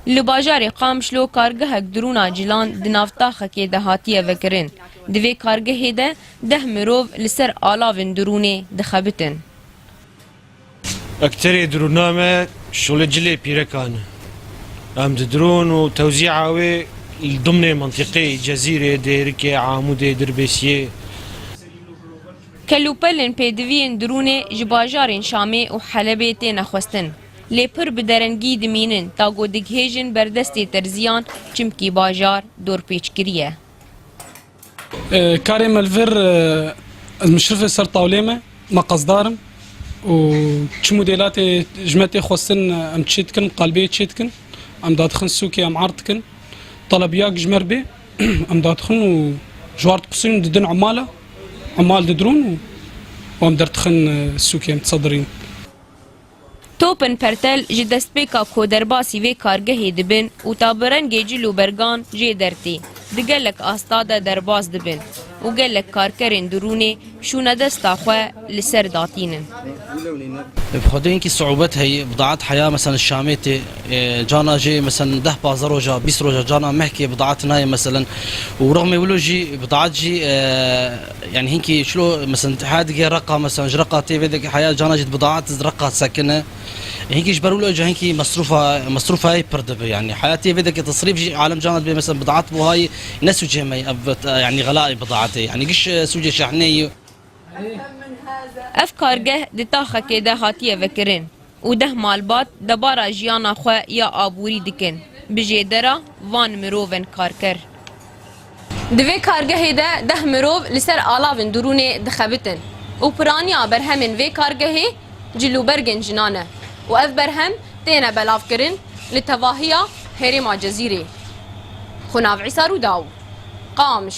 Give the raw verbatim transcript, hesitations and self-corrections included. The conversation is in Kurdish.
Li bajarê Qamişlo kargehek dirûna cilan di nav taxekê de hatiye vekirin. Di vê kargehê de deh mirov li ser alavên dirûnê dixebitin. Ekterê dirûna me şolê cilê pîrekan e. Em di dirûn û tewzîa wê li dimnê mintîqeyê Cezîrê, Dêrikê, Amûdê, Dirbêsiyê. Kelûpelên pêdiviyên dirûnê ji bajarên Şamê û Helebê têne xwestin. Lê pir bi derengî dimînin, ta ku digihêjin ber destê terziyan, çimkî bajar dorpêçkirî ye. E, karê me li vir, e, ez mişrifê ser tawlê me, me qezdar im û çi modêlatê ji me tê xwestin, e, em çê dikin, qalbê çê dikin, em dadixin sûkê, em erd dikin. Telebiyak ji me re bê, em dadixin û ji war diqusînin didin umala, umal didirûn û, û em derdixin, e, sûkê, em disedirîn. Topin Pertel ji destpêka ku derbasî vê kargehê dibin û ta bi rengê cil û bergan jê dertê, di gelek asta de derbas dibin û gelek karkerên dirûnê şûnedesta xwe li ser datînin. Bi xwedê hinkî siûbet heye, bidaet heya, meselen, Şamê tê, e, cana jê, meselen, deh pazdeh roja, bîst roja, cana mehkê bidaet nayê, meselen. Û rexmê wilo jî bidaet jî, e, yani hinkî çilo, meselen, heya digê Reqa, meselen, ji Reqa tê vê dek heya cana jî bidaet Reqa sekine. Hinkî ji ber wilo ca hinkî mesrûfa, mesrûfa yê pir dibe, yani. Heya tê vê dek tesrîf jî alem cana dibê, meselen, bidaet bo hayî ne sûcê me, ev, yani, xelayê bidaetê. Yani giş, e, sûcê şehnê yî. Ev kargeh di taxekê de hatiye vekirin û deh malbat debara jiyana xwe ya aborî dikin, bi jêdera van mirovên karker. Di vê kargehê de deh mirov li ser alavên dirûnê dixebitin û piraniya berhemên vê kargehê cil û bergên jinan e û ev berhem têne belavkirin li tevahiya herêma Cezîrê. Xunav Îsa Rûdaw, Qamiş.